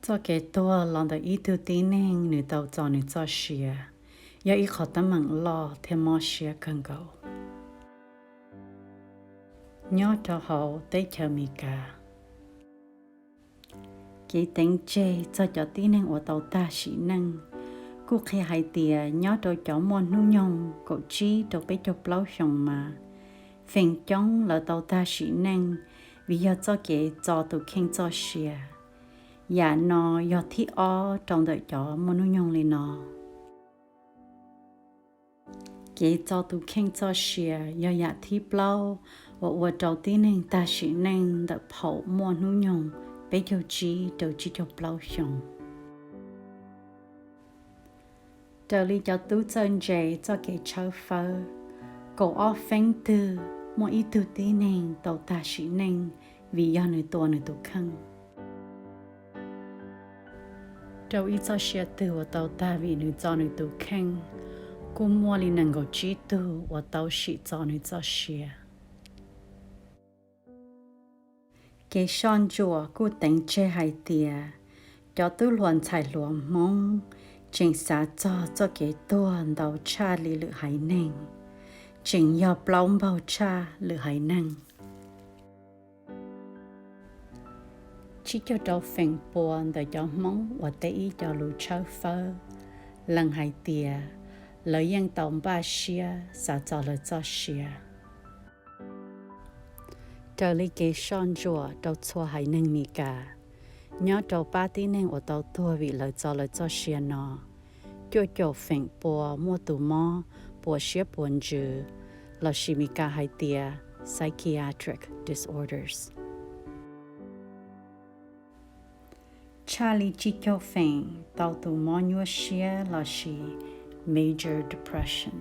Txoj kev tuag los ntawm ib tug tib neeg nws tau txo nws txoj sia yog ib qho teeb meem loj thiab mob siab kawg nkaus nyob rau hauv teb chaws Amelikas. Kev teev tseg txog cov tib neeg uas tau tag sim neej kuj qhia hais tias nyob rau cov muaj hnub nyoog kaum tsib rau peb caug plaub xyoo mas feem coob lawv tau tag sim neej vim yog txoj kev txo tus kheej txoj sia. Yam no yog thib ob rau ntawm cov muaj hnub nyoog li no. Kev txo tus kheej txoj sia yog yam thib plaub uas ua rau tib neeg tag sim neej ntawm phaum muaj hnub nyoog peb caug tsib rau tsib caug plaub xyoo. Raws li cov tub txawj ntse txoj kev tshawb fawb, kaum ob feeb twg muaj ib tug tib neeg tau tag sim neej vim yog nws tua nws tus kheej. Rau ib txoj sia twg uas tau tag vim nws txo nws tus kheej, kuj muaj li nees nkaum tsib tug uas tau sim txo nws txoj sia. Kev soj ntsuam kuj teev tseg hais tias cov tub hluas ntxhais hluas Hmoob tseem xav txog txoj kev tuag ntau tshaj li lwm haiv neeg, tseem yog plaub npaug tshaj lwm haiv neeg. Tsib caug rau feem pua ntawm cov Hmoob uas teb ib co lus tshawb fawb lees hais tias lawv yeej tau npaj siab xav txo lawv txoj sia. Raws li kev soj ntsuam rau txhua haiv neeg Meskas, nyob rau pab tib neeg uas tau tuag vim lawv txo lawv txoj sia no, cuaj caum feem pua muaj tus mob puas siab puas ntsws, lossis Meskas hais tias psychiatric disorders. Tshaj li tsib caug feem tau tus mob nyuaj siab lossis major depression.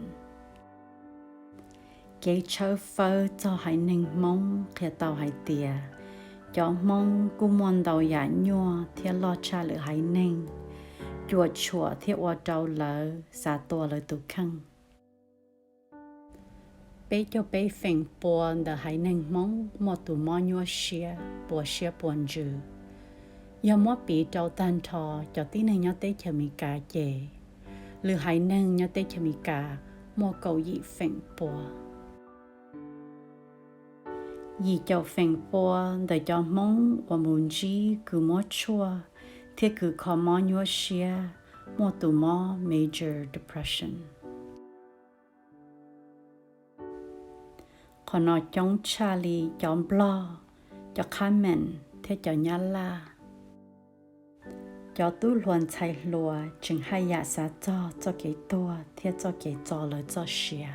Kev tshawb fawb txog haiv neeg Hmoob qhia tau hais tias cov Hmoob kuj muaj ntau yam nyuaj thiab loj tshaj lwm haiv neeg, cuam tshuam thiab ua rau lawv xav tua lawv tus kheej. Peb caug peb feem pua ntawm haiv neeg Hmoob muaj tus mob nyuaj siab puas siab puas ntsws. Yog muab piv rau tag nrho cov tib neeg nyob teb chaws Amelikas ces lwm haiv neeg nyob teb chaws Amelikas muaj kaum yim feem pua. Yim caum feem pua ntawm cov Hmoob uas mus ntsib kws muab tshuaj thiab kws kho mob nyuaj siab muaj tus mob major depression. Qhov no coob tshaj li cov Nplog, cov Khamen thiab cov Nyab Laj. Cov tub hluas ntxhais hluas tseem haj yam xav txog txoj kev tuag thiab txoj kev txo lawv txoj sia,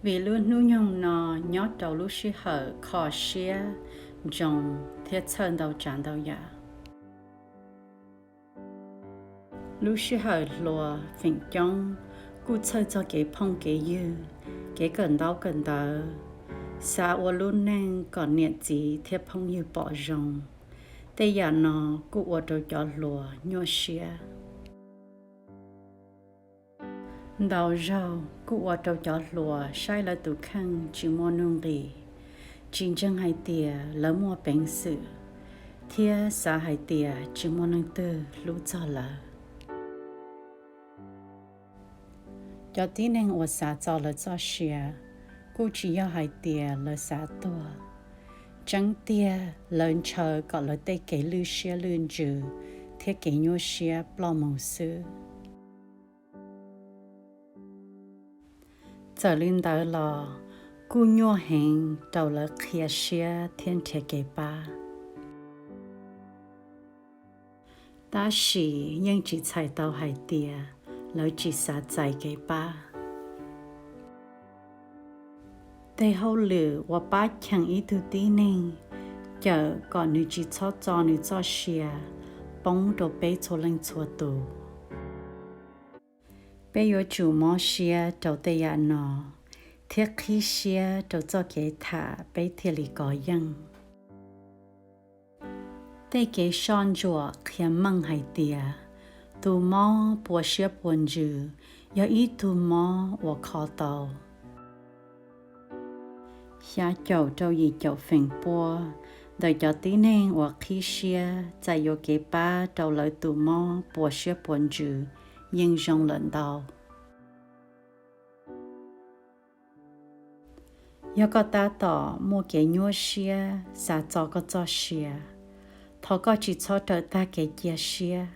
vim lub hnub nyoog no nyob rau lub sij hawm kho siab, ntsoov thiab txhawj ntau tsav ntau yam. Lub sij hawm hluas feem coob kuj txhawj txog kev phooj kev ywg, kev kawm ntaub kawm ntawv, xav ua lub neej kom niam txiv thiab phooj ywg pom zoo. Tej yam no kuj ua rau cov hluas nyuaj siab. Ntau zaug kuj ua rau cov hluas saib lawv tus kheej tsis muaj nuj nqis, tsis ntseeg hais tias lawv muaj peev xwm, thiab xav hais tias tsis muaj leej twg hlub txog lawv. Cov tib neeg uas xav txo lawv txoj sia kuj tsis yog hais tias lawv xav tuag. Tseeb tiag, lawv ntshaw kom lawv tej kev lwj siab lwj ntsws thiab kev nyuaj siab ploj mus xwb. Txawm li ntawd los, kuj nyuaj heev rau lawv qhia siab thiab nrhiav kev pab. Tab sis yeej tsis txhais tau hais tias lawv tsis xav txais kev pab. Tej hauj lwm uas pab cheem ib tug tib neeg, cawm kom nws tsis txhob txo nws txoj sia, poob rau peb txhua leej txhua tus. Peb yuav tsum mob siab rau tej yam no, thiab qhib siab rau txoj kev tham peb thiaj li kov yeej. Tej kev soj ntsuam qhia meej hais tias, tus mob puas siab puas ntsws yog ib tug mob uas kho tau. Xya caum rau yim caum feem pua ntawm cov tib neeg uas qhib siab txais yuam kev pab rau lawv tus mob puas siab puas ntsws yeej zoo lawm ntau. Yog koj tab tom muaj kev nyuaj siab xav txo koj txoj sia, thov koj tsis txhob raws tag kev cia siab.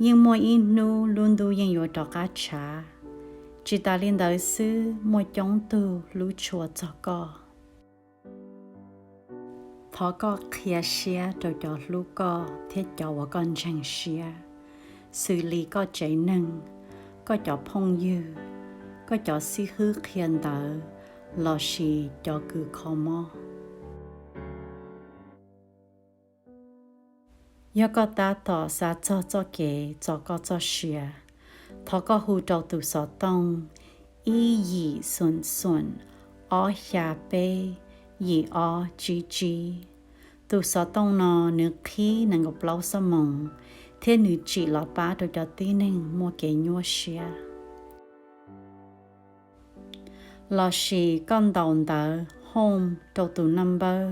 Yeej muaj ib hnub lub ntuj yeej yuav rov qab tshav. Tsis tas li ntawd xwb, muaj coob tug hlub tshua txog koj. Thov koj qhia siab rau cov hlub koj thiab cov uas koj ntseeg siab, xws li koj tsev neeg, koj cov phooj ywg, koj cov xib hwb qhia ntawv, lossis cov kws kho mob. Yog koj tab tom xav txog txoj kev txo koj txoj sia, thov koj hu rau tus xov tooj ib yim xoom xoom ob xya peb yim ob tsib tsib. Tus xov tooj no nws qhib nees nkaum plaub xuab moos thiab nws tsim los pab rau cov tib neeg muaj kev nyuaj siab. Lossis koj ntaus ntawv home rau tus naj npawb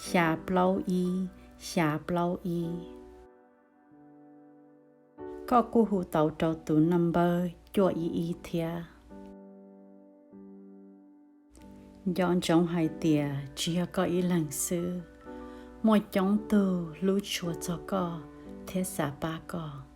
xya plaub ib xya plaub ib. Koj kuj hu tau rau tus naj npawb cuaj ib ib thiab. Nco ntsoov hais tias tsis yog koj ib leeg xwb, muaj coob tug hlub tshua txog koj thiab xav pab koj.